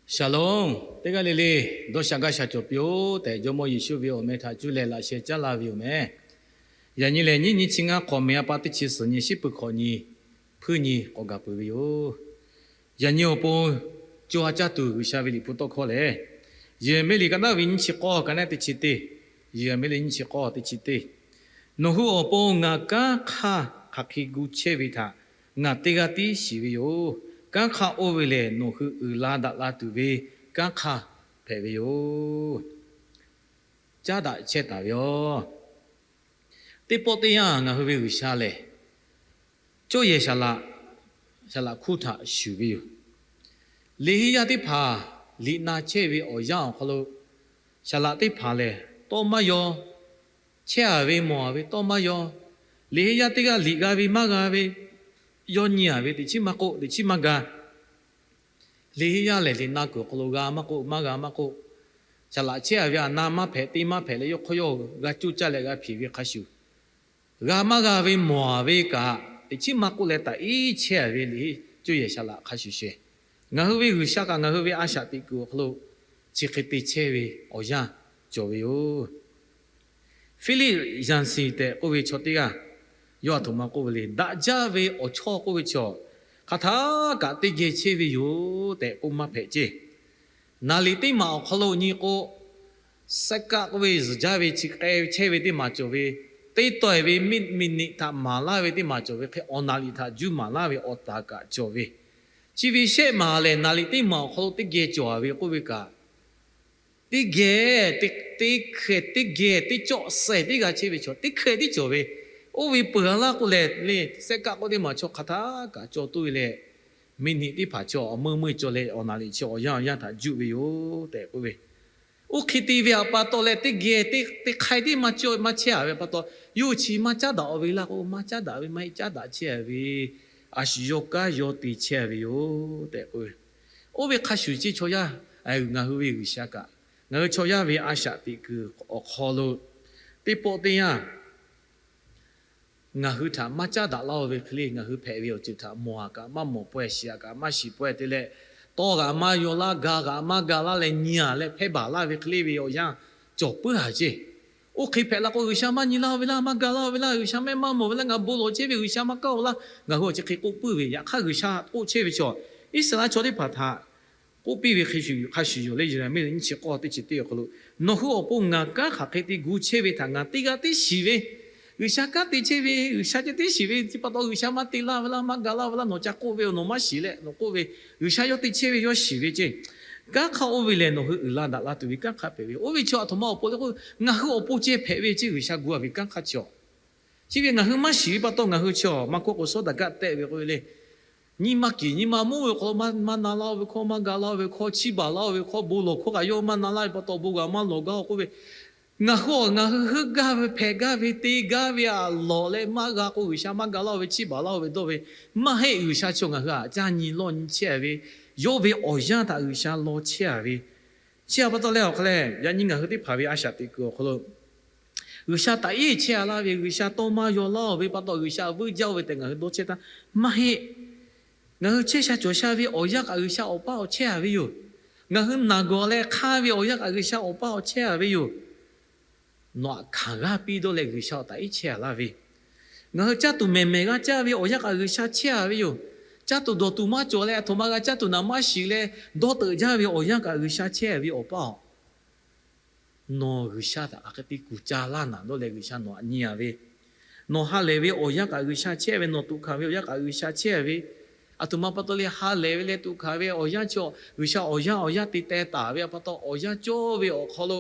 Shalom, teˇ g'aˇ le le dawˇ sha gaˇ sha cawˬ piˇ-oˆ tehꞈ, Jawˇmawˇ Yeˍsuˆ ve awˬ meh htaꞈ cuˇ leh laꞈ sheh caˉ laˇ ve yoˬ meh. Yaꞈ nyi lehˬ, nyiˇ nyi chi ngaˇ hk'awꞈ mehˍ a pa teˇ chi suhˍ nyi shiˉ peuˬ hk'awꞈ nyi hpuiˇ nyi k'awꞈ gaˬ peuˬ ve yoˬ. Yaꞈ nyi awˬ pon co ha caˇ tuˬ G'uiˬsha ve liꞈ hpu tawˇ hkawˇ lehˬ, Yeˍraˍmiˆ liꞈ ka naˉ ve nyiˇ chi k'awˇ ka naˉ teˇ chi teˇ, Yeˍraˍmiˆ liꞈ nyiˇ chi k'awˇ teˇ chi teˇ, Nawˬ hui awˬ pon ngaˬ kanˉ hk'aˇ hk'aˬ hk'e gu chehˇ ve htaꞈ ngaˬ teˇ g'aˇ tiˉ shiˍ ve yoˬ. Kanˉ hk'aˇ oˇ ve lehˬ, nawˬ hui uiˍ la daꞈ la tuˬ ve kanˉ hk'aˇ hpehꞈ ve yoˬ. Caˉ daꞈ chehˇ taˍ ve yoˬ. Teˇ pawˆ teˇ yanˇ ngaˬ hui ve G'uiˬsha lehˬ, cawˇ yehˬ saˍ laꞈ, saˍ laꞈ hkuˇ htaꞈ shuˍ ve yoˬ. Liꞈ henˇ yaˇ teˇ hpaˍ liꞈ na chehˇ ve awˬ yanˇ awˬ hk'aw lo, saˍ laꞈ teˇ hpaˍ lehˬ tawˇ maˇ yaw, chehˇ a ve mawˬ a ve tawˇ maˇ yaw. Liꞈ henˇ yaˇ teˇ g'aˇ liꞈ g'a ve maˇ g'a ve, yawˇ nyi a ve teꞈ chiˉ maˇ k'oˆ, teꞈ chiˉ maˇ ga. Liꞈ henˇ yaˇ lehˬ, liꞈ na kuiˬ awˬ hk'aw lo g'a maˇ k'oˆ, maˇ g'a maˇ k'oˆ, saˍ laꞈ chehˇ a ve a na maˇ hpehꞈ, te maˇ hpehꞈ leh yawˇ hk'aw yawˇ g'a coˇ caˇ leh g'a hpeꞈ ve hk'a shuˍ, g'a maˇ g'a ve mawˬ a ve kaꞈ, teꞈ chiˉ maˇ k'oˆ leh taꞈ iˉ chehˇ a ve liꞈ cawˇ yehˬ saˍ laꞈ hk'a shuˍ shehˍ, ngaˬ hui ve G'uiˬsha kaꞈ ngaˬ hui ve a shaꞈ teꞈ kuiˬ awˬ hk'aw lo chi hk'e te chehˇ ve awˬ yanˇ cawˬ ve yoˬ. Philip Yancey tehꞈ k'oˆ ve chaw teˇ g'aˇ, yawˇ a htoꞈ ma k'oˆ ve le, daꞈ jaˇ ve awˬ chawˇ k'oˆ ve chaw, hk'aˬ htaˇ kaꞈ teˇ geh chehˇ ve yoˬ tehꞈ k'oˆ maˇ hpehꞈ ceˇ. Naˍ liꞈ teˇ maˬ awˬ hk'aw lo nyi k'o, second k'oˆ ve zuhˬ jaˇ ve chi k'ai chehˇ ve teˇ maˬ cawˬ ve, teˇ taweh ve minute htaꞈ maˍ laˇ ve teˇ maˬ cawˬ ve hk'e, awˬ naˍ liꞈ htaꞈ juˇ maˍ laˇ ve awˬ taˍ kaꞈ cawˬ ve, chi ve shehˆ maˬ lehˬ, naˍ liꞈ teˇ maˬ awˬ hk'aw lo teˇ geh cawˬ a ve k'oˆ ve kaꞈ, teˇ geh, teˇ hkeh, teˇ geh teˇ cawˆ sehˍ teˇ g'a chehˇ ve chaw teˇ hkeh tiˉ cawˬ ve, oˇ ve peuˬ a laˇ k'oˆ leh le, second k'oˆ teˇ maˬ chaw hk'aˬ htaˇ kaꞈ cawˬ tuˬ ve leh, minute teˇ hpaˍ chaw awˬ meuˇ meuˇ cawˬ leh awˬ naˍ liꞈ chi awˬ yanˇ awˬ yanˇ htaꞈ juˇ ve yoˬ tehꞈ k'oˆ ve, oˇ hk'e te ve a pa taw leh teˇ geh, teˇ hkeh tiˉ maˇ cawˬ maˇ chehˇ a ve pa taw, yawˇ hui chi maˇ caˉ daꞈ a ve laˇ k'o, maˇ caˉ daꞈ ve maˇ heˆ, caˉ daꞈ chehˇ a ve, a shu yawˇ kanˉ yawˇ te chehˇ a ve yoˬ tehꞈ k'oˆ ve, oˇ ve hk'a shuˍ ceˇ chaw yaˇ, ngaˬ hui ve G'uiˬsha kaꞈ, ngaˬ hui chaw yaˇ ve a shaꞈ teꞈ kuiˬ awˬ hk'aw lo, teˇ pawˆ teˇ yanˇ ngaˬ hui htaꞈ maˇ caˉ daꞈ laˇ-o ve hk'e le, ngaˬ hui hpehꞈ ve awˬ ceuˬ htaꞈ mawˬ a kaꞈ maˇ mawˬ pawehˇ, shiˍ a kaꞈ maˇ shiˍ pawehˇ te leh, tawˇ g'aꞈ maˇ yaw laˇ, ga g'aꞈ maˇ ga laˇ leh nyi a leh hpehˇ baˬ laˇ ve hk'e le ve awˬ yanˇ cawˬ puiˉ a ceˇ. Oˇ hk'e hpehꞈ la k'o, G'uiˬsha maˇ nyi laˇ-o ve laˇ, maˇ ga laˇ-o ve laˇ, G'uiˬsha mehˆ maˇ mawˬ ve laˇ, ngaˬ bon lawˬ chehˇ ve G'uiˬsha maˇ kaˇ-o laˇ, ngaˬ hui awˬ chi hk'e k'oˆ puiˉ ve. Yaꞈ hk'aˇ G'uiˬsha k'oˆ chehˇ ve chaw, Iˉsaˍreˍlaˆ chaw teˇ hpaˍ htaꞈ k'oˆ piˇ ve hk'a shuˍ yoˬ le, Yeˍraˍmiˆ nyiˇ chi k'awˇ teˇ chi teˇ awˬ hk'aw lo, nawˬ hui awˬ pon ngaˬ kanˉ hk'aˬ hk'e te gu chehˇ ve htaꞈ ngaˬ teˇ g'aˇ tiˉ shiˍ ve. G'uiˬsha kanˉ te chehˇ ve, G'uiˬsha ceh tiˉ shiˍ ve, chi pa taw G'uiˬsha maˇ te laˇ ve laˇ, maˇ ga laˇ ve laˇ, nawˬ ca k'oˆ ve, nawˬ maˇ shiˍ leh nawˬ k'oˆ ve, G'uiˬsha yawˇ te chehˇ ve yawˇ shiˍ ve ceˇ. Kanˉ hk'aˇ oˇ ve lehˬ, nawˬ hui uiˍ la daꞈ la tuˬ ve kanˉ hk'aˇ hpehꞈ ve. Oˇ ve chi a htoꞈ ma awˬ pon le k'o, ngaˬ hui awˬ pon ceh hpehꞈ ve ceˇ, G'uiˬsha gu a ve kanˉ hk'aˇ chi a Chi ve ngaˬ hui maˇ shiˍ ve pa taw ngaˬ hui chi a maˇ hkawˇ k'o, sawˉ daꞈ kaˆ tehˆ ve k'oˆ ve le. Nyi ma kiˬ nyi ma mawˇ ve hk'aw lo maˇ na laˇ-o ve hkawˇ, maˇ ga laˇ-o ve hkawˇ, chiˇ baˬ laˇ-o ve hkawˇ, bon lawˬ hkawˇ kaꞈ yawˇ maˇ na laˇ ve pa taw, bon g'a maˇ lawˬ gaˇ-o k'oˆ ve, ngaˬ hui a ngaˬ hui heuˆ gaˇ ve, hpehꞈ gaˇ ve, te gaˇ ve a lawˬ leh maˇ g'a k'o, G'uiˬsha maˇ ga laˇ-o ve, chiˇ baˬ laˇ-o ve dawˇ ve, maˇ heˆ. G'uiˬsha chi ngaˬ hui a caˇ nyi lawˇ nyi chehˇ ve, yawˇ ve awˬ yanˇ htaꞈ G'uiˬsha law chehˇ a ve, chi a pa taw leh awˬ hk'aw leh, yaꞈ nyi ngaˬ hui teˇ hpaˍ ve a shaꞈ teꞈ kuiˬ awˬ hk'aw lo G'uiˬsha taꞈ iˉ chehˇ a laˇ ve, G'uiˬsha tawˇ maˇ yaw laˇ-o ve pa taw, G'uiˬsha veuˇ jaˇ-o ve tehꞈ ngaˬ hui dawˇ chehˇ htaˇ maˇ heˆ. Ngaˬ hui chehˇ sha cawˬ sha ve awˬ yanˇ kaꞈ G'uiˬsha awˬ paˇ awˬ chehˇ a ve yoˬ. Ngaˬ hui naˬ gawˬ leh hk'aˇ ve awˬ yanˇ kaꞈ G'uiˬsha awˬ paˇ awˬ chehˇ a ve yoˬ. Nawˬ aꞈ hkanˍ g'aˇ piˇ dawˇ leh G'uiˬsha awˬ taꞈ iˉ chehˇ a laˇ ve, ngaˬ hui caˇ tuˬ mehˍ mehˍ g'a caˇ ve awˬ yanˇ kaꞈ G'uiˬsha chehˇ a ve yoˬ. Caˇ tuˬ dawˬ tuˬ maˇ cawˬ leh, a htoꞈ ma g'a caˇ tuˬ naˍ maˇ shiˍ leh, dawˇ teuꞈ jaˇ ve awˬ yanˇ kaꞈ G'uiˬsha chehˇ a ve awˬ paˇ-oˬ. Nawˬ G'uiˬsha htaꞈ hk'aˬ hk'e te kuˬ ca laˇ naˍ dawˇ leh G'uiˬsha nawˬ aꞈ nyi a ve, nawˬ ha lehˬ ve awˬ yanˇ kaꞈ G'uiˬsha chehˇ ve, nawˬ tuꞈ hkanˍ ve awˬ yanˇ kaꞈ G'uiˬsha chehˇ ve, a htoꞈ ma pa taw leh ha lehˬ ve leh tuꞈ hkanˍ ve awˬ yanˇ chi G'uiˬsha awˬ yanˇ awˬ yanˇ te teh taˍ ve a pa taw, awˬ yanˇ cawˇ ve awˬ hk'aw lo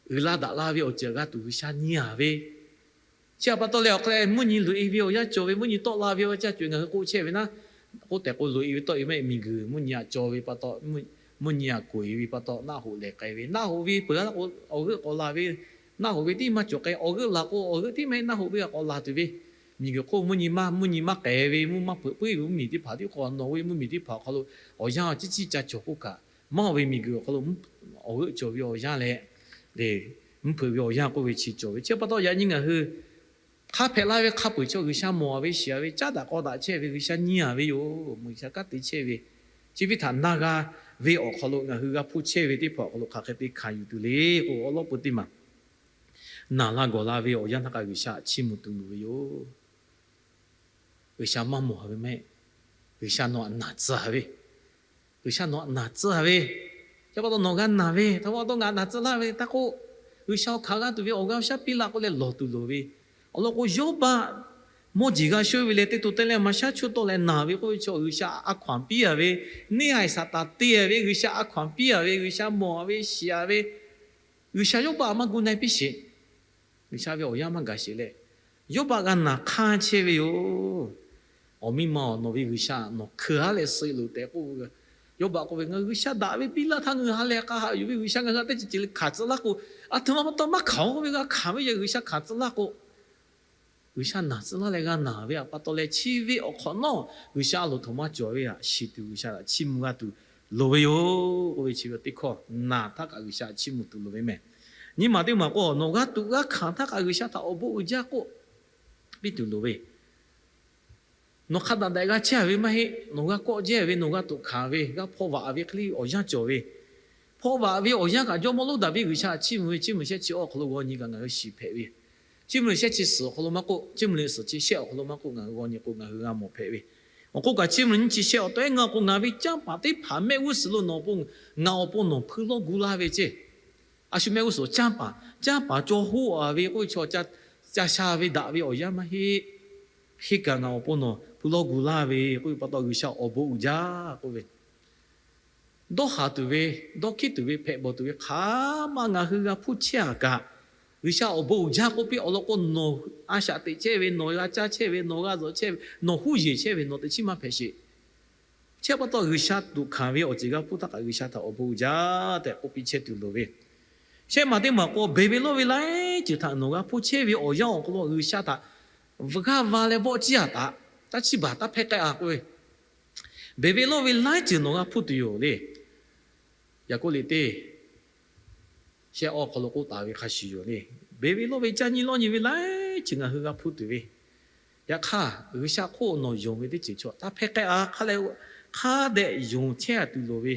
uiˍ la daꞈ la ve awˬ ceuˬ g'a tuˬ G'uiˬsha nyi a ve, chi a pa taw leh awˬ hk'aw leh mvuhˇ nyi loꞈ-e ve awˬ yanˇ cawˬ ve, mvuhˇ nyi tawˆ la ve awˬ yanˇ cawˬ, ngaˬ hui k'oˆ chehˇ ve naˉ, k'oˆ tehꞈ k'o loꞈ-e ve tawˆ-e maˇ heˆ, miˬguiˬ mvuhˇ nyi aꞈ caw ve pa taw, mvuhˇ nyi aꞈ k'oꞈ-e ve pa taw naˆ hoꞈ lehˬ k'ai ve, naˆ hoꞈ ve peuˬ a k'o awˬ g'euˆ k'awꞈ laˬ ve, naˆ hoꞈ ve tiˉ maˇ cawˬ k'ai, awˬ g'euˆ laˬ k'o awˬ g'euˆ tiˉ maˇ heˆ, naˆ hoꞈ ve k'awꞈ laˬ tuˬ ve, miˬguiˬ hk'oˆ mvuhˇ nyi maˇ, mvuhˇ nyi maˇ k'ai ve, mvuhˇ maˇ hpeuꞈ puiˉ ve mvuhˇmiˬ teˇ hpaˍ tiˉ k'o nawˬ ve mvuhˇmiˬ teˇ hpaˍ awˬ hk'aw lo awˬ yanˇ ciˉ ciˉ ca cawˬ k'oˆ kaꞈ, maˇ oˬ ve miˬguiˬ awˬ hk'aw lo mvuhˇ, awˬ g'euˆ cawˬ ve awˬ yanˇ leh, mvuhˇ hpeuꞈ ve awˬ yanˇ k'oˆ ve chi cawˬ ve. Chi pa taw yaꞈ nyi ngaˬ hui hk'a hpehꞈ la ve hk'a peu-eˬ chaw G'uiˬsha mawˬ a ve, shiˍ a ve, caˉ daꞈ k'aw daꞈ chehˇ ve, G'uiˬsha nyi a ve yoˬ. G'uiˬsha kanˉ te chehˇ ve, chi ve htaꞈ na g'a ve awˬ hk'aw lo ngaˬ hui g'a hpuˇ chehˇ ve teˇ hpaˍ awˬ hk'aw lo hk'aˬ hk'e te hkanˍ yuˬ tuˬ le k'o, awˉ lawˉ peu teˇ maˬ naˬ la gawˬ la ve awˬ yanˇ htaˇ kaꞈ G'uiˬsha htaꞈ chiˇ mvuh tuˬ loˍ ve yoˬ. G'uiˬsha maˇ mawˬ ve mehˆ. G'uiˬsha nawˬ htaꞈ naˬ tcuh ve, G'uiˬsha nawˬ htaꞈ naˬ tcuh ve, chi pa taw nawˬ g'a naˬ ve, htaꞈ pa taw ngaˬ naˬ tcuh laˇ ve htaˇ k'o, G'uiˬsha awˬ hkanˍ g'a tuˬ ve awˬ g'aˇ awˬ shaˉ piˇ la k'oˆ leh lawˬ tuˬ loˍ ve. Awˬ lawn k'o, Yawˇbaˆ mawˇ jeˬ g'a shonˇ ve leh teˇ to te leh maˇ shaˉ chuˇ tawˆ leh naˬ ve k'oˆ ve chaw, G'uiˬsha a hkaw anˬ piˇ a ve, neˇ haiˬ Saˍtanˍ te a ve, G'uiˬsha a hkaw anˬ piˇ a ve, G'uiˬsha mawˬ a ve shiˍ a ve, G'uiˬsha Yawˇbaˆ maˇ gu na e piˇ sheˍ. G'uiˬsha ve awˬ yanˇ maˇ gaˬ sheˍ leh, Yawˇbaˆ g'a naˬ hk'anˇ chehˇ ve yoˬ. Awˬ miˇ ma-oˬ, nawˬ ve G'uiˬsha nawˬ hkeu haˉ leh suh loˬ tehꞈ k'oˆ ve. Yawˇbaˆ k'oˆ ve, Ngaˬ hui G'uiˬsha daꞈ ve piˇ laˇ htaˇ ngaˬ hui ha leh k'a haꞈ yuˬ ve, G'uiˬsha ngaˬ hui a teˇ ceuˬ ceuˬ le hkanˍ tcuh laˇ k'o, a htoꞈ ma pa taw maˇ hkanˍ-oˬ k'oˆ ve, g'a hkanˍ ve yaꞈ G'uiˬsha hkanˍ tcuh laˇ k'o, G'uiˬsha naˬ tcuh laˇ leh g'a naˬ ve htaꞈ pa taw leh, chi ve awˬ hk'awꞈ nawˉ G'uiˬsha a loˍ htoꞈ ma cawˬ ve htaꞈ shiˍ tuˬ G'uiˬsha htaꞈ chiˇ mvuh g'a tuˬ loˍ ve yoˬ k'oˆ ve, chi ve teˇ hkawˇ naˬ htaˇ kaꞈ G'uiˬsha htaꞈ chiˇ mvuh tuˬ loˍ ve mehˬ. Nyi ma teˇ maˬ k'o, nawˬ g'a tuꞈ g'a hkanˍ htaˇ kaꞈ G'uiˬsha htaꞈ awˬ bon uiˍ jaˇ k'oˆ piˇ tuˬ loˍ ve. Nawˬ hk'a daꞈ daꞈ g'a chehˇ ve maˇ heˆ. Nawˬ g'a kawˆ jehˇ ve, nawˬ g'a tuꞈ hkanˍ ve, g'a hpawˇ vaꞈ ve hk'e le awˬ yanˇ cawˬ ve. Hpawˇ vaꞈ ve awˬ yanˇ kaꞈ Jawˇmawˇ Loˇdaˍviˆ G'uiˬsha htaꞈ chiˇ mvuh ve, Chiˇ mvuh shehˆ chi awˇ awˬ hk'aw lo g'aw nyi kaꞈ ngaˬ hui shiˍ hpehꞈ ve. Chiˇ mvuh shehˆ chi suhˍ awˬ hk'aw lo maˇ k'oˆ, Chiˇ mvuh shehˆ chi shehˆ awˬ hk'aw lo maˇ k'oˆ, ngaˬ hui g'a mawˬ hpehꞈ ve. Awˬ k'oˆ kaꞈ Chiˇ mvuh nyiˇ chi shehˆ awˬ taw ehˉ ngaˇ awˬ k'o, ngaˬ ve canˇ paˍ teˇ hpaˍ mehˆ g'uˇ suhˍ lo nawˬ awˬ pon, ngaˬ awˬ pon nawˬ hpui lawˇ gu laˇ ve ceˇ. A shu mehˆ g'uˇ suhˍ canˇ paˍ, canˇ paˍ caw hoˆ a ve k'oˆ ve chaw, ca sha ve daꞈ ve awˬ yanˇ maˇ heˆ. Hk'e kaꞈ ngaˬ awˬ pon nawˬ hpui lawˇ gu laˇ ve k'oˆ ve pa taw, G'uiˬsha awˬ bon uiˍ jaˇ k'oˆ ve, dawˇ haˍ tuˬ ve, dawˇ hkiˉ tuˬ ve, hpehꞈ bawˬ tuˬ ve hk'aˬ ma ngaˬ hui g'a hpuˇ chehˇ a kaꞈ, G'uiˬsha awˬ bon uiˍ jaˇ k'oˆ piˇ. Awˬ lawn k'o, nawˬ a shaꞈ teꞈ chehˇ ve, nawˬ g'a caˇ chehˇ ve, nawˬ g'a zuhꞈ chehˇ ve, nawˬ huˉ yeˬ chehˇ ve, nawˬ teꞈ chiˉ maˇ hpehꞈ sheˍ. Chi pa taw G'uiˬsha tuꞈ hkanˍ ve awˬ ceuˬ g'a hpuˇ htaˇ kaꞈ G'uiˬsha htaꞈ awˬ bon uiˍ jaˇ tehꞈ k'oˆ piˇ chehˇ tuˬ loˍ ve. Shehˆ maˬ teˇ maˬ k'o, beˬ ve lawˇ ve laiˉ ceuˬ htaꞈ nawˬ g'a hpuˇ chehˇ ve awˬ yanˇ awˬ hk'aw lo G'uiˬsha htaꞈ g'aˇ va leh vawˆ ciˇ a taꞈ, taˇ chiˇ baˬ taˇ hpehˇ k'ai a k'oˆ ve, beˬ ve lawˇ ve laiˉ ceuˬ nawˬ g'a hpuˇ tuˬ yoˬ le. Yaˍkoˆ liꞈ teˇ shehˆ awˇ hk'aw lo k'oˆ taˍ ve hk'a shuˍ yoˬ le. Beˬ ve lawˇ ve caˇ nyi lawˇ nyi ve laiˉ ceuˬ ngaˬ hui g'a hpuˇ tuˬ ve, yaꞈ hk'aˇ G'uiˬsha hk'oˆ nawˬ yonˍ ve teˇ ceuˬ chaw taˇ hpehˇ k'ai a. Hk'a leh hk'a dehꞈ yonˍ chehˇ a tuˬ loˍ ve.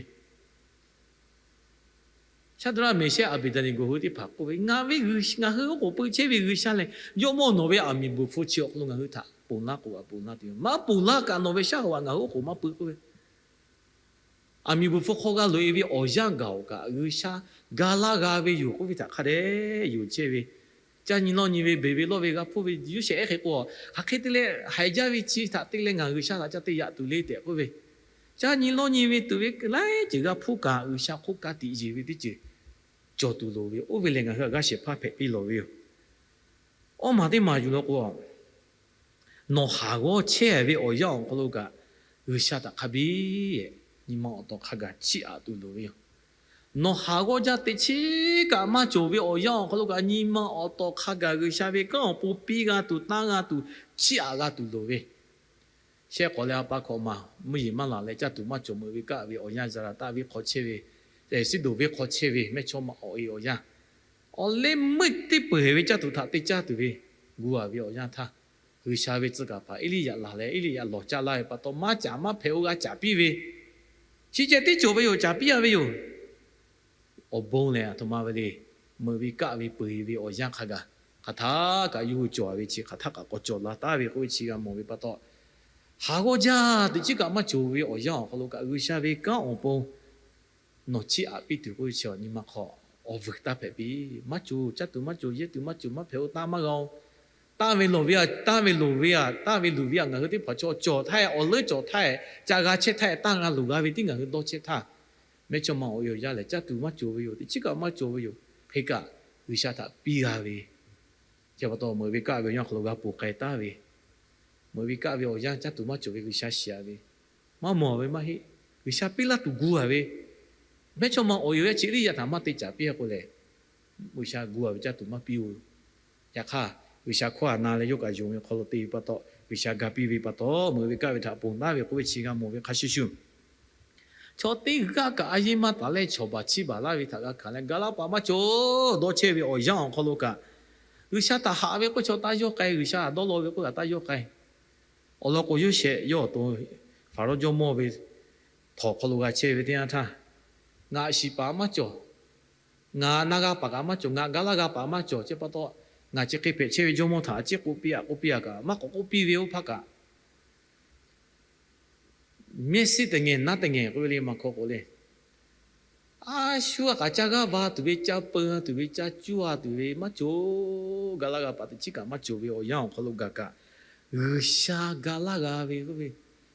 Shaˍdraˆ, Meˍshehˆ, Aˍbeˍdaˍneˍgoˍ hui teˇ hpaˍ k'oˆ ve, Ngaˬ ve, ngaˬ hui oˉ k'oˍ pui chehˇ ve G'uiˬsha lehˬ, jawˇmawˇ nawˬ ve aˬ miˍ bvuhˬ hpu chi awˬ hk'aw lo ngaˬ hui htaꞈ ponˬ laˇ k'o, a ponˬ laˇ tuˬ yoˬ. Maˇ ponˬ laˇ kaꞈ nawˬ ve shaˉ hoꞈ htaꞈ ngaˬ hui oˉ k'oˍ maˇ pui k'oˆ ve. Aˬ miˍ bvuhˬ hpu hk'aw g'a loꞈ e ve awˬ yanˇ gaˬ awˬ kaꞈ G'uiˬsha ga laˇ g'a ve yoˬ k'oˆ ve htaꞈ hk'a dehꞈ yonˍ chehˇ ve. Caˇ nyi lawˇ nyi ve, beˬ ve lawˇ ve g'a hpuˇ ve Yoˇsehꞈ ehˉ hk'e k'o, hk'aˬ hk'e te leh haiˬ jaˇ ve chi htaꞈ te leh ngaˬ G'uiˬsha htaꞈ ca te yaꞈ tuˬ le tehꞈ k'oˆ ve, caˇ nyi lawˇ nyi ve tuˬ ve laiˉ ceuˬ g'a hpuˇ kaꞈ G'uiˬsha hk'oˆ ka tiꞈ yeˬ ve teˇ ceuˬ cawˬ tuˬ loˍ ve, oˇ ve lehˬ ngaˬ hui a g'aˇ shehˍ hpaˇ hpehꞈ piˇ lawˬ ve yoˬ. Awˇ maˬ teˇ maˬ yuˬ law k'o, nawˬ haˍ g'awˇ chehˇ ve awˬ yanˇ awˬ hk'aw lo kaꞈ G'uiˬsha htaꞈ hk'a biˇ nyi ma awˬ tawˍ hk'a gaˬ chiˇ aꞈ tuˬ loˍ ve yoˬ. Nawˬ haˍ g'awˇ jaˇ teꞈ chiˉ kaꞈ maˇ cawˬ ve awˬ yanˇ awˬ hk'aw lo kaꞈ nyi ma awˬ tawˍ hk'a gaˬ G'uiˬsha ve kanˉ awˬ pon piˇ g'a tuˬ, tanˇ g'a tuˬ, chiˇ aꞈ g'a tuˬ loˍ ve. Shehˆ k'awꞈ leh a pa hkawꞈ maˬ mvuhˇ yeˬ maˇ laˬ leh caˇ tuˬ maˇ cawˬ meuꞈ ve kaˆ ve awˬ yanˇ, Zaˍraˍtaˆ venˇ hk'aw chehˇ ve, Siˇdonˍ venˇ hk'aw chehˇ ve mehˇchawˇma awˬ e awˬ yanˇ, awˬ leh meuˇ teˇ peuˬ ve caˇ tuˬ htaꞈ te caˇ tuˬ ve gu a ve awˬ yanˇ htaˇ, G'uiˬsha ve tcuh kaˍ paˍ Eˇliˇyaꞈ laˬ leh Eˇliˇyaꞈ lawˬ caˇ laˇ ve pa taw, maˇ caˍ maˇ hpehꞈ oˇ g'aˇ caˍ piˇ ve, chi ceh teˇ cawˬ ve yoˬ, caˍ piˇ a ve yoˬ. Awˬ bon lehˬ, aˬ htoꞈ ma ve le, meuꞈ ve kaˆ ve peuˬ ve awˬ yanˇ hk'a gaˬ, hk'aˬ htaˇ kaꞈ yawˇ hui cawˬ ve chi hk'aˬ htaˇ kaꞈ k'awꞈ cawˬ la taˍ ve k'oˆ ve chi g'a mawˬ ve pa taw, haˍ g'awˇ jaˇ teꞈ chiˉ kaꞈ maˇ cawˬ ve awˬ yanˇ awˬ hk'aw lo kaꞈ G'uiˬsha ve kanˉ awˬ pon nawˬ chiˇ aꞈ piˇ tuˬ k'oˆ ve chi nyi ma hk'aw awˬ vuiˬ taˇ hpehꞈ piˇ. Maˇ cawˬ, caˇ tuˬ maˇ cawˬ, yehˇ tuˬ maˇ cawˬ, maˇ hpehꞈ oˇ taˇ maˇ g'a oˬ. Taˇ ve lawˬ ve aꞈ, taˇ ve lawˬ ve aꞈ, taˇ ve luˬ ve aꞈ ngaˬ hui teˇ hpaˍ chaw cawˬ htaˇ, awˬ leuˉ cawˬ htaˇ, ca g'a chehˇ htaˇ, taˇ g'a luˬ g'a ve tiˉ ngaˬ hui dawˇ chehˇ htaˇ, mehˇchawˇma awˬ e awˬ yanˇ lehˬ caˇ tuˬ maˇ cawˬ ve yoˬ, teꞈ chiˉ kaꞈ maˇ cawˬ ve yoˬ. Hk'e kaꞈ G'uiˬsha htaꞈ piˇ g'a ve, chi pa taw meuꞈ ve kaˆ ve awˬ yanˇ hk'aw lo g'a ponˬ k'ai taˍ ve, meuꞈ ve kaˆ ve awˬ yanˇ caˇ tuˬ maˇ cawˬ ve G'uiˬsha shiˍ a ve, maˇ mawˬ ve maˇ heˆ. G'uiˬsha piˇ laˇ tuˬ gu a ve, mehˇchawˇma awˬ e awˬ yanˇ chi Eˇliˇyaꞈ htaꞈ maˇ te caˍ piˇ a k'o lehˬ, G'uiˬsha gu a ve caˇ tuˬ maˇ piˇ oˬ. Yaꞈ hk'aˇ, G'uiˬsha hkawˇ a na leh yawˇ kaꞈ yonˍ ve hk'aw lo te ve pa taw, G'uiˬsha ga piˇ ve pa taw, meuꞈ ve kaˆ ve htaꞈ ponˬ taˍ ve k'oˆ ve chi g'a mawˬ ve hk'a shuˍ shuˍ, chaw teˇ g'aˇ kaꞈ a yeˇ maˇ taˍ leh chawˬ baˬ chiˇ baˬ laˇ ve htaꞈ g'a hkanˍ leh, ga laˇ paˍ maˇ cawˬ dawˇ chehˇ ve awˬ yanˇ awˬ hk'aw lo kaꞈ, G'uiˬsha htaꞈ haꞈ ve k'oˆ chaw taˇ yawˇ k'ai, G'uiˬsha htaꞈ dawˇ law ve k'oˆ kaꞈ taˇ yawˇ k'ai. Awˬ lawn k'o, Yoˇsehꞈ yawˇ awˬ to Faˍrawˇ jawˇmawˇ ve htawnˍ hk'aw lo g'a chehˇ ve teˇ yanˇ htaˇ, Ngaˬ shiˍ paˍ maˇ cawˬ. Ngaˬ na g'a paˍ kaꞈ maˇ cawˬ. Ngaˬ ga laˇ g'a paˍ maˇ cawˬ. Chi pa taw, ngaˬ chi hk'e hpehꞈ chehˇ ve Jawˇmawˇ htaꞈ a ciˉ k'oˆ piˇ-a k'oˆ piˇ-a kaꞈ, maˇ k'awꞈ k'oˆ piˇ ve oˇ hpaˇ kaꞈ, mehˆ siˉ teˇ ngeh naˉ teˇ ngeh k'oˆ ve le maˇ hkawˇ k'o le. A shu a kaꞈ ca g'aˇ va tuˬ ve, ca peu tuˬ ve, ca cuˇ a tuˬ ve maˇ cawˬ. Ga laˇ g'a paˍ teꞈ chiˉ kaꞈ maˇ cawˬ ve awˬ yanˇ awˬ hk'aw lo gaˬ kaꞈ, G'uiˬsha ga laˇ g'a ve k'oˆ ve,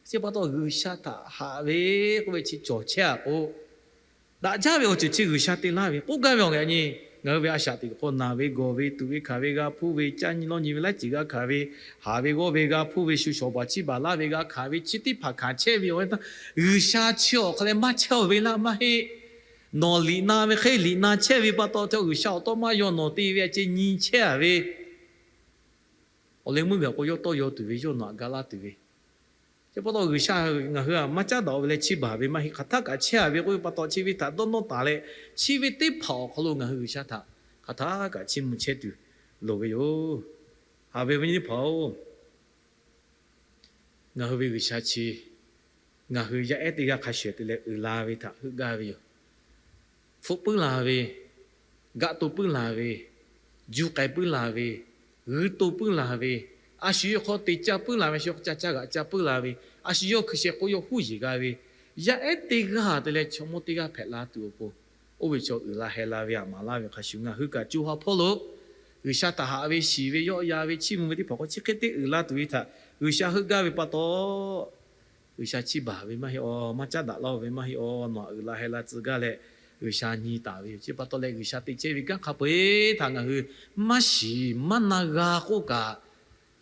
chi pa taw G'uiˬsha htaꞈ haꞈ ve k'oˆ ve chi cawˬ chehˇ-a k'o, daꞈ jaˇ ve awˬ ceuˬ chi G'uiˬsha te laˇ ve k'oˆ gaˇ ve awˬ ngaˬ nyi, ngaˬ hui ve a shaꞈ teꞈ hk'aw naˬ ve, gawˬ ve, tuꞈ ve, hkanˍ ve, g'a hpuˇ ve, caˇ nyi lawˇ nyi ve laiˉ ceuˬ g'a hkanˍ ve, haˍ ve g'awˇ ve, g'a hpuˇ ve, shu shawˍ baˬ chiˇ baˬ laˇ ve, g'a hkanˍ ve, chi teˇ hpaˍ hkanˍ chehˇ ve awˬ yanˇ htaˇ, G'uiˬsha chi awˬ hk'a leh maˇ chehˇ-oˬ ve laˇ maˇ heˆ. Nawˬ liꞈ na ve hk'e liꞈ na chehˇ ve pa taw, G'uiˬsha awˬ tawˇ maˇ yaw nawˬ te ve a ceh nyi chehˇ-a ve, awˬ leh meuˇ ve awˬ k'o yawˇ tawˇ yaw tuˬ ve, yawˇ nawˬ htaꞈ ga laˇ tuˬ ve, chi pa taw G'uiˬsha ngaˬ hui a maˇ caˉ daꞈ-oˬ ve leh chiˇ baˬ ve maˇ heˆ. Hk'aˬ htaˇ kaꞈ chehˇ-a ve k'oˆ ve pa taw, chi ve htaꞈ dawˇ nawˇ taˍ leh, chi ve teˇ hpaˍ awˬ hk'aw lo ngaˬ hui G'uiˬsha htaꞈ hk'aˬ htaˇ kaꞈ chiˇ mvuh chehˇ tuˬ loˍ ve yoˬ. Haꞈ ve awˬ viˉ nyi teˇ hpaˍ-oˬ, ngaˬ hui ve G'uiˬsha chi ngaˬ hui yaˇ ehˉ teˇ g'aˇ hk'a shuˍ te leh uiˍ la ve htaꞈ heuˆ gaˇ ve yoˬ. Hpfuhˆ puiˉ la ve, gaˆ to puiˉ la ve, juˇ k'ai puiˉ la ve, g'uiˇ to puiˉ la ve, a shu yawˇ hk'aw te caˇ puiˉ la ve, a shu yawˇ hk'aw ca caˇ g'aꞈ ca puiˉ la ve, a shu yawˇ hkui sheh k'o yawˇ huˉ yeˬ g'a ve, yaˇ ehˉ teˇ g'aˇ te leh chaw mawˇ teˇ g'aˇ hpehꞈ la tuˬ awˬ pon, oˇ ve chaw uiˍ la heh la ve, aꞈ maˍ laˇ ve hk'a shuˍ, ngaˬ hui kaꞈ co ha hpawˇ lo G'uiˬsha htaꞈ haꞈ ve, shiˍ ve, yawˆ yan ve, chiˇ mvuh ve teˇ hpaˍ hk'aw chi hk'e te uiˍ la tuˬ ve htaꞈ G'uiˬsha heuˆ gaˇ ve pa taw, G'uiˬsha chiˇ baˬ ve maˇ heˆ-aw, maˇ caˉ daꞈ laˇ-oˬ ve maˇ heˆ-aw, nawˬ aꞈ uiˍ la heh la tcuh gaˇ leh G'uiˬsha nyi taˍ ve yoˬ. Chi pa taw leh G'uiˬsha te chehˇ ve kanˉ hk'a peu-eˬ htaꞈ ngaˬ hui maˇ shiˍ maˇ na g'a k'oˆ kaꞈ,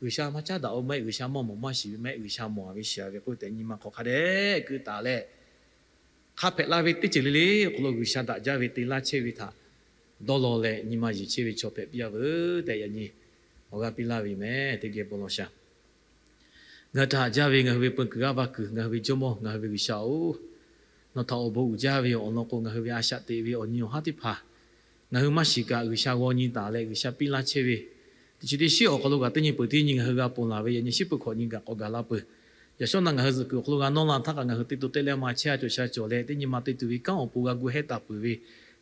G'uiˬsha maˇ caˉ daꞈ-oˬ maˇ heˆ, G'uiˬsha maˇ mawˬ maˇ shiˍ ve maˇ heˆ, G'uiˬsha mawˬ ve shiˍ ve k'oˆ ve tehꞈ nyi ma hk'aw hk'a dehꞈ keu taˍ leh, hk'a hpehꞈ la ve teˇ ceuˬ le le awˬ hk'aw lo G'uiˬsha daꞈ jaˇ ve te laˇ chehˇ ve htaꞈ dawˇ law leh nyi ma yeˬ chehˇ ve chaw hpehꞈ piˇ-a veuˬ tehꞈ yaꞈ nyi awˬ g'aˇ piˇ laˇ ve yoˬ meh. Teˇ geh bon lawˬ shaˍ. Ngaˬ hui htaꞈ haꞈ jaˇ ve ngaˬ hui ve peun kuiˬ g'aˇ va kuiˬ, ngaˬ hui ve Jawˇmawˇ, ngaˬ hui ve G'uiˬsha-oˬ, nawˬ htaꞈ awˬ bon uiˍ jaˇ ve yoˬ. Awˬ lawn k'o, ngaˬ hui ve a shaꞈ teꞈ ve awˬ nyi awˬ haˉ teˇ hpaˍ ngaˬ hui maˇ shiˍ kaꞈ G'uiˬsha g'aw nyi taˍ leh G'uiˬsha piˇ laˇ chehˇ ve, teˇ chi teˇ shiˉ awˬ hk'aw lo kaꞈ teˇ nyi peuˬ teˇ nyi ngaˬ hui g'a ponˬ laˬ ve, yaꞈ nyi shiˉ peuˬ hkawꞈ nyi kaꞈ k'awꞈ gaˬ la peuˬ. Yaꞈ shawˉ naˆ ngaˬ hui zuhꞈ kuiˬ awˬ hk'aw lo g'a nawˇ la htaˇ kaꞈ ngaˬ hui te to te leh ma chehˇ-a cawˬ sha cawˬ leh, teˇ nyi ma te tuˬ ve kanˉ awˬ pon g'a gu heh taˍ peuˬ ve,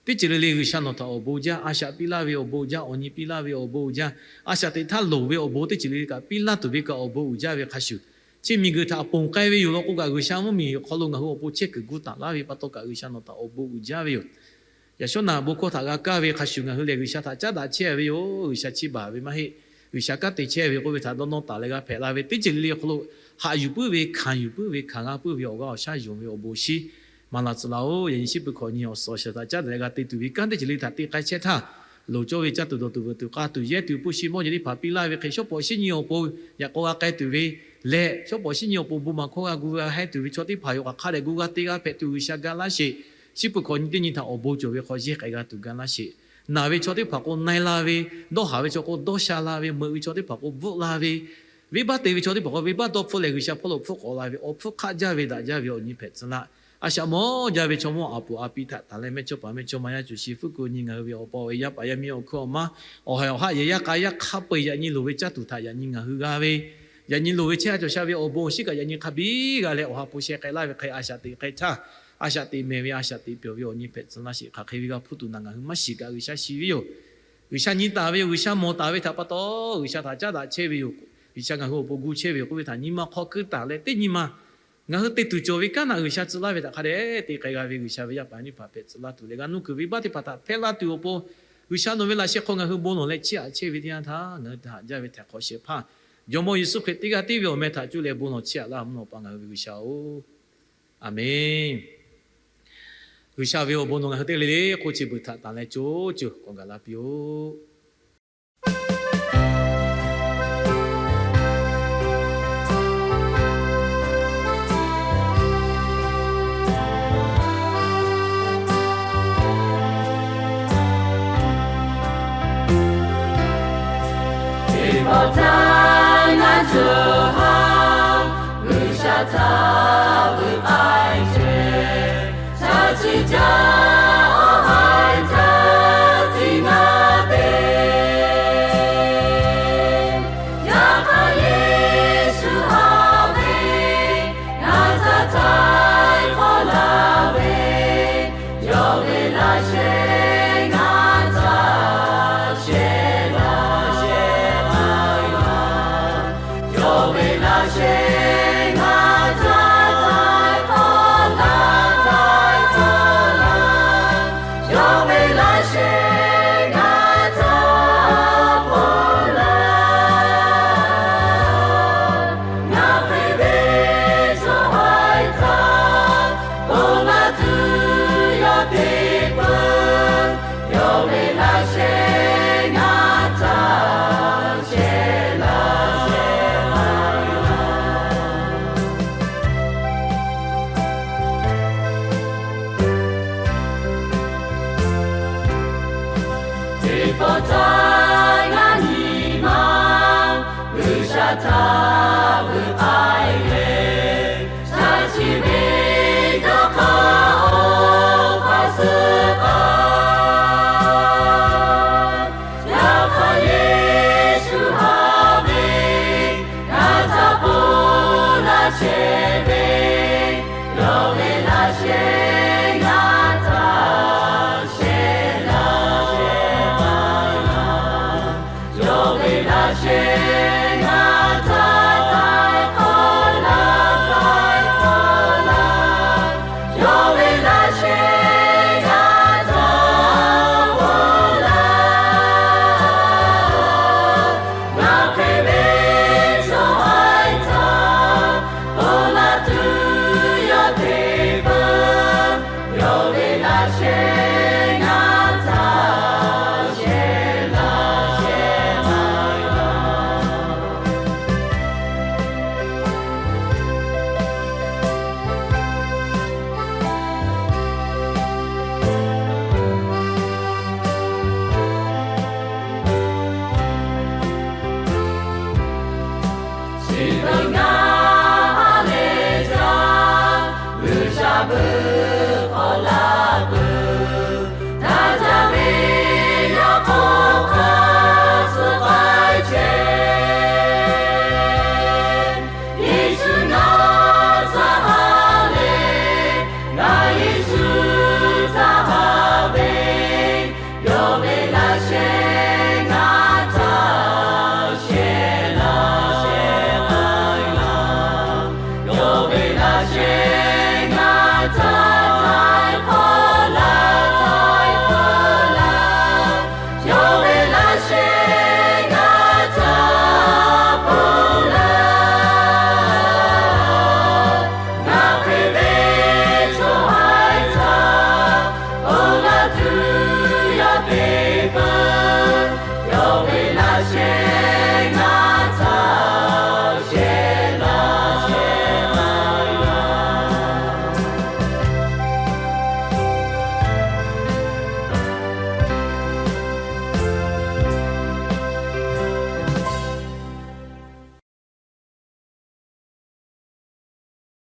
teˇ ceuˬ le le G'uiˬsha nawˬ htaꞈ awˬ bon jaˇ, a shaꞈ piˇ laˇ ve awˬ bon jaˇ, awˬ nyi piˇ laˇ ve awˬ bon jaˇ, a shaꞈ teꞈ htaˇ loˍ ve awˬ bon teˇ ceuˬ le le kaꞈ piˇ laˇ tuˬ ve kaꞈ awˬ bon uiˍ jaˇ ve hk'a shuˍ, chi miˬguiˬ htaꞈ ponˬ k'ai ve yoˬ law k'o kaꞈ, G'uiˬsha mvuhˇmiˬ awˬ hk'aw lo ngaˬ hui awˬ pon chehˇ kuiˬ gu taˍ laˇ ve pa taw kaꞈ G'uiˬsha nawˬ htaꞈ awˬ bon uiˍ jaˇ ve yoˬ. Yaꞈ shawˉ naˆ bon hkawˇ htaꞈ g'a kaˇ ve hk'a shuˍ, ngaˬ hui lehˬ G'uiˬsha htaꞈ caˉ daꞈ chehˇ ve yoˬ. G'uiˬsha chiˇ baˬ ve maˇ heˆ. G'uiˬsha kanˉ te chehˇ ve k'oˆ ve htaꞈ dawˇ nawˇ taˍ leh g'a hpehꞈ la ve teˇ ceuˬ le le awˬ hk'aw lo haꞈ yuˬ puiˉ ve, hkanˍ yuˬ puiˉ ve, hkanˍ g'a puiˉ ve awˬ g'aˇ awˬ shaˉ yonˍ ve awˬ bon shinˉ maˍ laˬ tcuh laˇ-oˬ. Yaꞈ nyi shiˉ peuˬ hkawꞈ nyi awˬ suhˍ awˬ shaˍ htaꞈ caˉ daꞈ leh g'a te tuˬ ve kanˉ teˇ ceuˬ le htaꞈ te k'ai chehˇ htaˇ, loˍ cawˇ ve caˇ tuˬ dawˬ tuˬ veuꞈ tuˬ k'a tuˬ yehˇ tuˬ hpu shi mawˇ jeˬ teˇ hpaˍ piˇ laˇ ve hk'e, shawˉ pawˍ shinˉ nyi awˬ pon yaꞈ k'aw g'a k'ai tuˬ ve leh, shawˉ pawˍ shinˉ nyi awˬ pon bon maˍ hkawˇ g'a gu g'a heh tuˬ ve chaw teˇ hpaˍ yoˬ. Hk'aˬ hk'a dehꞈ gu g'a te g'a hpehꞈ tuˬ G'uiˬsha ga laˇ sheˍ. Shiˉ peuˬ hkawꞈ nyi teˇ nyi htaꞈ awˬ bon cawˬ ve hk'aw yehˇ k'ai g'a tuˬ ga laˇ sheˍ. Naˬ ve chaw teˇ hpaˍ k'o na-e la ve, dawˇ haˍ ve chaw k'o dawˇ sha la ve, meuꞈ ve chaw teˇ hpaˍ k'o bvuhˆ la ve, venˇbaˆ te ve chaw teˇ hpaˍ k'o venˇbaˆ dawˇ hpfuhˆ leh G'uiˬsha hpawˇ lo hpfuhˆ k'awꞈ la ve, awˬ hpfuhˇ hk'aˆ jaˇ ve daꞈ jaˇ ve awˬ nyi hpehꞈ tcuh laˇ. A shaꞈ mawˇ jaˇ ve chaw mawˇ aˬ puˍ aˬ pi htaꞈ tanˬ leh mehˇchawˇ paˍ mehˇchawˇma yaˇ cuˬ shi fuˉ kuˬ nyi ngaˬ hui ve awˬ pa awˬ e yaˇ paˍ yaˇ miˇ awˬ hkuiˉ awˬ maˇ, awˬ haiˬ awˬ haˆ yehˬ yaˇ k'a yaˇ hk'a peu-eˬ yaꞈ nyi loˍ ve caˇ tuˬ htaꞈ yaꞈ nyi ngaˬ hui g'a ve, yaꞈ nyi loˍ ve chehˇ a cawˬ sha ve awˬ bon awˬ shinˉ kaꞈ yaꞈ nyi hk'a biˇ g'a leh awˬ ha hpu sheh k'ai laˇ ve hk'e, a shaꞈ teꞈ k'ai htaˇ, a shaꞈ teꞈ mehˍ ve, a shaꞈ teꞈ pyawˬ ve awˬ nyi hpehꞈ tcuh laˇ sheˍ. Hk'aˬ hk'e ve g'a hpuˇ tuˬ naˬ ngaˬ hui maˇ shiˍ kaꞈ G'uiˬsha shiˍ ve yoˬ. G'uiˬsha nyi taˍ ve yoˬ. G'uiˬsha mawˬ taˍ ve htaꞈ pa taw G'uiˬsha htaꞈ caˉ daꞈ chehˇ ve yoˬ. G'uiˬsha ngaˬ hui awˬ pon gu chehˇ ve yoˬ k'oˆ ve htaꞈ nyi ma hk'aw keu taˍ leh teˇ nyi ma ngaˬ hui te tuˬ cawˬ ve kanˉ naꞈ G'uiˬsha tcuh laˇ ve htaꞈ hk'a dehꞈ te k'ai g'a ve G'uiˬsha ve yaˇ paˍ nyiˇ hpaˍ hpehꞈ tcuh laˇ tuˬ leh g'a nuˇ kuiˬ ve venˇbaˆ teˇ hpaˍ htaꞈ hpehˇ laˇ tuˬ awˬ pon, G'uiˬsha nawˬ ve laꞈ sheh hk'aw ngaˬ hui bon lawˬ leh chiˇ aꞈ chehˇ ve teˇ yanˇ htaˇ, ngaˬ hui htaꞈ haꞈ jaˇ ve htaiˍ hk'awꞈ shehˍ hpaˇ Jawˇmawˇ Yeˍsuˆ Hkriꞈ teˇ g'aˇ tiˉ ve awˬ meh htaꞈ cuˇ leh bon lawˬ chiˇ aꞈ laˇ mvuhˇ naw pa ngaˬ hui ve G'uiˬsha-oˬ, Aˍmenˍ. G'uiˬsha ve awˬ bon nawˬ ngaˬ hui teˇ g'aˇ le le hk'oˆ chi beuꞈ htaꞈ tanˬ leh co co k'awꞈ gaˬ la piˇ-oˆ. Teˇ pawˆ htaˇ ngaˬ cuˇ ha G'uiˬsha htaꞈ vuiˬ k'ai chehˇ, chaꞈ chiˇ caˇ awˬ haiˬ htaˇ tiˉ ngaˬ te. Yaꞈ hk'aˇ Yeˍsuˆ haꞈ ve, ngaˬ htaꞈ htaiˍ hk'awꞈ laˇ ve, yawˇ peuˬ k'awꞈ la peuˬ. Htaˇ jaˇ ve yaˇ hk'aw hk'a suh k'ai chehˇ. Yeˍsuˆ nawˬ htaꞈ ha lehˬ, ngaˬ Yeˍsuˆ htaꞈ ha ve, yawˇ ve laꞈ sheh ngaˬ htaꞈ shehˍ laˇ shehˍ k'ai laˇ. Yawˇ ve laꞈ sheh ngaˬ htaꞈ